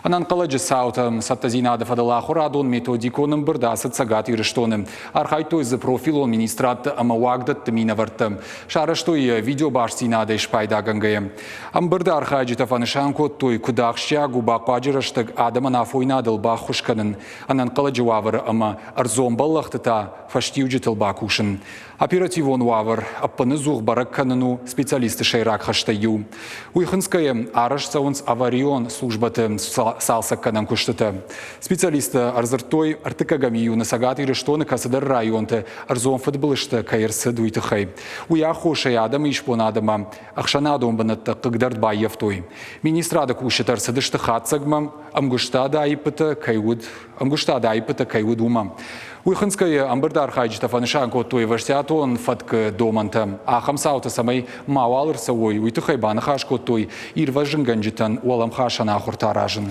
Ӕнӕнхъӕлӕджы цаутӕм цӕттӕдзинады фӕдыл ахуырадон методикон ӕмбырд ацыд Цӕгат Ирыстоны. Архайдтой дзы профилон министрадты ӕмӕ уагдӕтты минӕвӕрттӕ. Сарӕзтой йӕ видеобастдзинадӕй спайдагӕнгӕйӕ. Ӕмбырды архайджытӕ фӕнысан кодтой, куыд ахсджиаг у бахъуаджы рӕстӕг адӕмӕн афойнадыл баххуыс кӕнын, ӕнӕнхъӕлӕджы уавӕры ӕмӕ ӕрдзон бӕллӕхты та фӕстиуджытыл бакусын. Оперативон уавӕр ӕппыныдзух бӕрӕг кӕнын у специалистты сӕйраг хӕстӕй иу. Уый хынцгӕйӕ арӕзт цӕуынц аварион службӕты цалцӕггӕнӕн куыстытӕ. Специалисттӕ ӕрдзырдтой, ӕртыккӕгӕм июны Цӕгат Ирыстоны кӕцыдӕр районты ӕрдзон фыдбылызтӕ кӕй ӕрцыд, уый тыххӕй. Уый аххосӕй адӕмы исбонад ӕмӕ ӕхсӕнадон бынӕттӕ хъыгдӕрд баййӕфтой. Министрады кусджытӕ ӕрцыдысты хатдзӕгмӕ, ӕмгуыстады аиппытӕ кӕй уыд, ӕмгуыстады аиппытӕ кӕй уыд, уымӕ. Уый хынцгӕйӕ ӕмбырды архайджытӕ фӕнысан кодтой ӕвӕстиатон фӕткы домӕнтӕ. Ахӕм цаутӕ цӕмӕй мауал ӕрцӕуой, уый тыххӕй баныхас кодтой ирвӕзынгӕнджытӕн уӕлӕмхасӕн ахуыртӕ аразын.